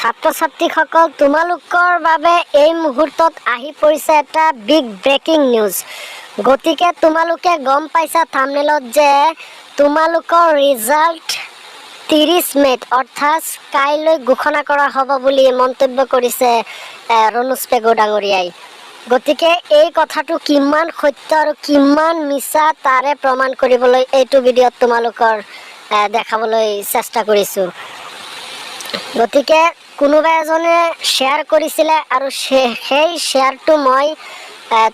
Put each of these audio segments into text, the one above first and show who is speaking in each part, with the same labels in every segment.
Speaker 1: ছাত্ৰ ছাত্ৰীসকল, তোমালোকৰ বাবে এই মুহূৰ্তত আহি পৰিছে এটা বিগ ব্ৰেকিং নিউজ। গতিকে তোমালোকে গম পাইছা থামনেলত যে তোমালোকৰ ৰিজাল্ট 30 মে'ত, অৰ্থাৎ কাইলৈ ঘোষণা কৰা হ'ব বুলি মন্তব্য কৰিছে ৰণোজ পেগু ডাঙৰীয়াই। গতিকে এই কথাটো কিমান সত্য আৰু কিমান মিছা, তাৰে প্ৰমাণ কৰিবলৈ এইটো ভিডিঅ'ত তোমালোকৰ দেখাবলৈ চেষ্টা কৰিছোঁ। গতিকে কোনোবা এজনে শ্বেয়াৰ কৰিছিলে আৰু সেই শ্বেয়াৰটো মই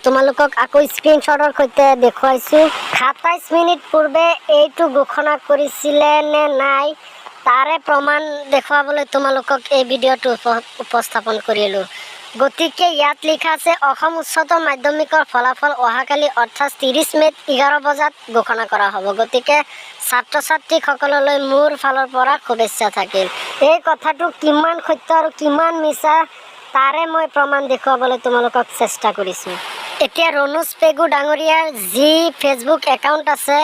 Speaker 1: তোমালোকক আকৌ স্ক্ৰীনশ্বটৰ সৈতে দেখুৱাইছোঁ। 27 মিনিট পূৰ্বে এইটো ঘোষণা কৰিছিলে নে নাই, তাৰে প্ৰমাণ দেখুৱাবলৈ তোমালোকক এই ভিডিঅ'টো উপস্থাপন কৰিলোঁ। গতিকে ইয়াত লিখা আছে, অসম উচ্চতৰ মাধ্যমিকৰ ফলাফল অহাকালি, অৰ্থাৎ 30 মে'ত 11 বজাত ঘোষণা কৰা হ'ব। গতিকে ছাত্ৰ ছাত্ৰীসকললৈ মোৰ ফালৰ পৰা শুভেচ্ছা থাকিল। এই কথাটো কিমান সত্য আৰু কিমান মিছা, তাৰে মই প্ৰমাণ দেখুৱাবলৈ তোমালোকক চেষ্টা কৰিছোঁ। এতিয়া ৰণোজ পেগু ডাঙৰীয়াৰ যি ফেচবুক একাউণ্ট আছে,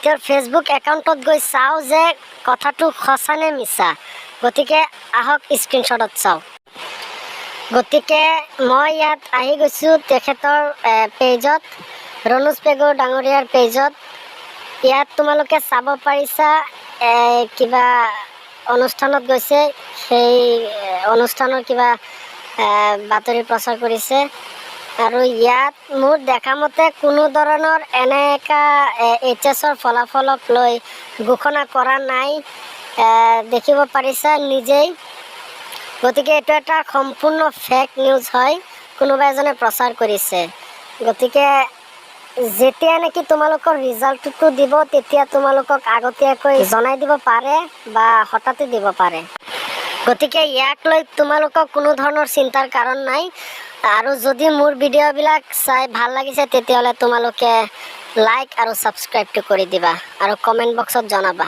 Speaker 1: তেওঁৰ ফেচবুক একাউণ্টত গৈ চাওঁ যে কথাটো সঁচা নে মিছা। গতিকে আহক, স্ক্ৰীনশ্বটত চাওঁ। গতিকে মই ইয়াত আহি গৈছোঁ তেখেতৰ পেজত, ৰণোজ পেগু ডাঙৰীয়াৰ পেজত। ইয়াত তোমালোকে চাব পাৰিছা, কিবা অনুষ্ঠানত গৈছে, সেই অনুষ্ঠানৰ কিবা বাতৰি প্ৰচাৰ কৰিছে। আৰু ইয়াত মোৰ দেখা মতে কোনো ধৰণৰ এনেকা এইচ এছৰ ফলাফলক লৈ ঘোষণা কৰা নাই, দেখিব পাৰিছা নিজেই। গতিকে এইটো এটা সম্পূৰ্ণ ফেক নিউজ হয়, কোনোবা এজনে প্ৰচাৰ কৰিছে। গতিকে যেতিয়া নেকি তোমালোকৰ ৰিজাল্টটো দিব, তেতিয়া তোমালোকক আগতীয়াকৈ জনাই দিব পাৰে বা হঠাতে দিব পাৰে। গতিকে ইয়াক লৈ তোমালোকক কোনো ধৰণৰ চিন্তাৰ কাৰণ নাই। আৰু যদি মোৰ ভিডিঅ'বিলাক চাই ভাল লাগিছে, তেতিয়াহ'লে তোমালোকে লাইক আৰু ছাবস্ক্ৰাইবটো কৰি দিবা আৰু কমেণ্ট বক্সত জনাবা।